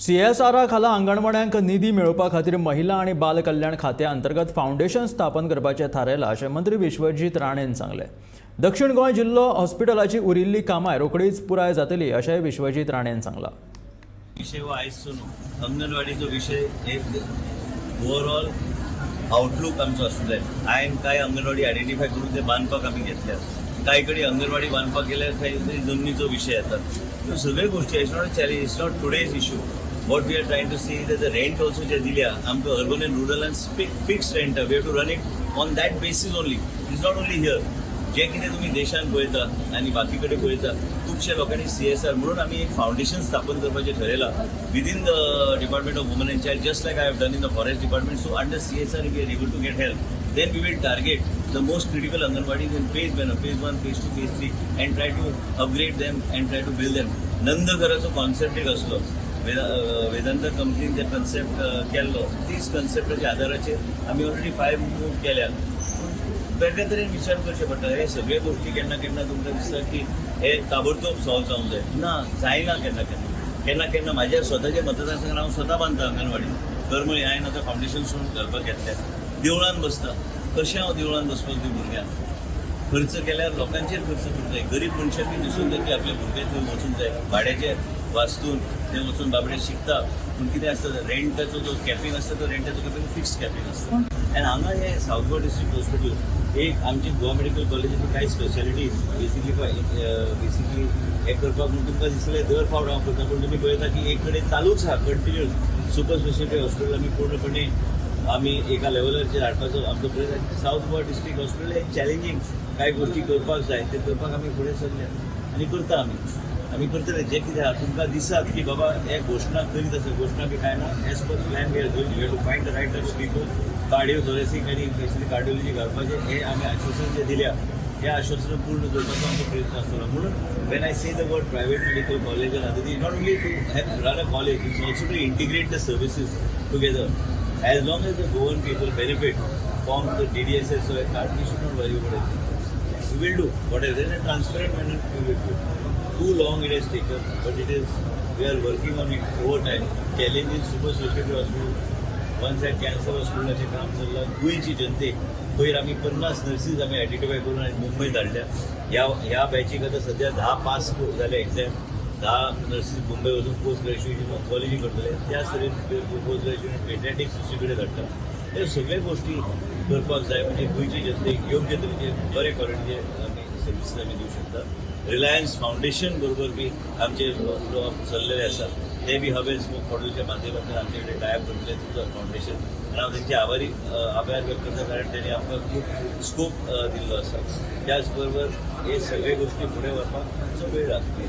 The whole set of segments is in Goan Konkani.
सीएसआरा खाला अंगणवाड्यांक निधी मेळोवपा खातीर महिला आनी बाल कल्याण खात्या अंतर्गत फावंडेशन स्थापन करपाचें थारायलां, अशें मंत्री विश्वजीत राणेन सांगलें. दक्षिण गोंय जिल्लो हॉस्पिटलाची उरिल्ली कामां रोखडीच पुराय जातली, अशेंय विश्वजीत राणेन सांगलां. विषय हो आयजचो न्हू. अंगणवाडीचो विशय एक ओवरऑल आउटलूक आमचो आसूंक जाय. हांवें कांय अंगणवाडी आयडेंटिफाय करून ते बांदपाक आमी घेतल्यात. कांय कडेन अंगणवाडी बांदपाक गेल्यार खंय तरी जमनीचो विशय येता. ह्यो सगळ्यो गोश्टी, it's not a challenge, it's not today's issue. What we are trying to see, the rent also जे दिल्या आमकां अर्बन एंड रुरलान fix rent, we have to run it on that basis only. It's not only here. जे कितें तुमी देशान पळयता आनी बाकी कडेन पळयता, खुबश्या लोकांनी सीएसआर म्हणून आमी एक फावंडेशन स्थापन करपाचें ठरयलां within the Department of Women and Child, just like I have done in the Forest Department. So under CSR, we are able to get help, then we will target the most critical anganwadis in phase manner, phase 1, phase 2, phase 3, and try to upgrade them and try to build them. नंदघराचो कॉन्सेप्ट एक असलो, वेदांता कंपनीन ते कन्सेप्ट केल्लो. तीच कन्सेप्टाच्या आधाराचेर आमी ऑलरेडी फायव मूव केल्या. पूण वेगळे तरेन विचार करचे पडटा. हे सगळे गोश्टी केन्ना केन्ना तुमकां दिसता की हे ताबडतोब सॉल्व जावंक जाय. ना, जायना केन्ना केन्ना. केन्ना केन्ना म्हाज्या स्वताच्या मतदारसंघात हांव स्वता बांदता अंगणवाडी. करमळी हांवें आतां फावंडेशन सोडून घालपाक घेतल्या. देवळान बसता. कशें हांव देवळान बसपाक दिवं भुरग्यांक? खर्च केल्यार लोकांचेर खर्च करूंक जाय. गरीब मनशाक बी दिसूंक जाय की आपल्या भुरगे थंय वचूंक जाय. भाड्याचे वास्तून ते वचून बाबडे शिकता. पूण कितें आसता, रेंटाचो जो कॅपिंग आसता, तो रेंटाचो कॅपिंग फिक्स कॅपिंग आसता. आनी हांगा हे सावथ गोवा डिस्ट्रिक्ट हॉस्पिटल एक आमची गोवा मेडिकल कॉलेजीची कांय स्पेशालिटीज बेसिकली बेसिकली हे करपाक म्हूण तुमकां दिसलें दर फावट हांव करता, पूण तुमी पळयता की एक कडेन चालूच आहा कंटिन्युअस. सुपर स्पेशालिटी हॉस्पिटल आमी पूर्णपणे आमी एका लेवलाचेर हाडपाचो आमचो प्रयत्न. सावथ गोवा डिस्ट्रिक्ट हॉस्पिटल हे चॅलेंजींग कांय गोश्टी करपाक जाय, ते करपाक आमी फुडें सरल्या आनी करता आमी. आमी करतले. जे कितें आहा, तुमकां दिसत की बाबा हे घोशणा करीत आसा, घोशणा बी कांय ना. As per plan we are going. We to find the right type of people. Cardio thoracic आनी स्पेशली कार्डिओलॉजी घालपाचें हे आमी आश्वासन जे दिल्या, हे आश्वासन पूर्ण करपाचो आमचो प्रयत्न आसतलो. म्हणून when I say the word private medical college and other, not only to run a college, it's also to integrate the services together. As long as the Goan people benefit from the DDSS card, we should not worry about anything. We will do whatever in a transparent manner we will do. Too long it has taken, but it is we are working on it over time. Challenge in super specialty hospital, one side cancer हॉस्पिटलाचें काम चल्लां. गोंयची जनतेक पयर आमी 50 नर्सीस आमी आयडेंटिफाय करून आनी मुंबय धाडल्या. ह्या ह्या बॅचीक आतां सद्या 10 पास जाले एग्झाम. 10 नर्सीस मुंबय वचून पोस्ट ग्रॅज्युएशन ऑन्कॉलॉजी करतले. त्याच तरेन पोस्ट ग्रॅज्युएशन पेडियाट्रिक्स दुसरे कडेन धाडटा. हे सगळे गोश्टी करपाक जाय, म्हणजे गोंयचे जनतेक योग्य तरेचे, बरे क्वॉलिटीचे आमी सर्विसीस आमी दिवं शकता. रिलायन्स फावंडेशन बरोबर बी आमचे उलोवप चल्लेले आसा. ते बी हब अँड स्पोक मॉडेलच्या माध्यमांतल्यान आमचे कडेन टायअप करतले तुमचो फावंडेशन आनी हांव तेंचे आभारी आभार व्यक्त करता, कारण तेणी आमकां खूब स्कोप दिल्लो आसा. त्याच बरोबर हे सगळे गोश्टी फुडें व्हरपाक मातसो वेळ लागता,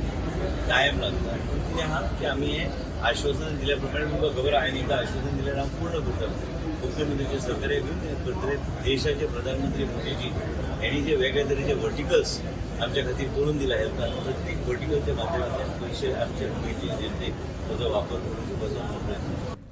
टायम लागता. पूण कितें आहा की आमी हें आश्वासन दिल्या प्रमाणे, तुमकां खबर आहा, हांवें एकदां आश्वासन दिल्यार हांव पूर्ण करता. मुख्यमंत्रीचे सहकार्य घेवन हें करतले. देशाचे प्रधानमंत्री मोदीजी यांनी जे वेगळे तरेचे व्हर्टिकल्स आमच्या खातीर करून दिला हेल्थान, प्रत्येक व्हर्टिकलच्या माध्यमांतल्यान पयशे आमचे गोंयचे जनतेक ताचो वापर करून घेवपाचो आमचो प्रयत्न.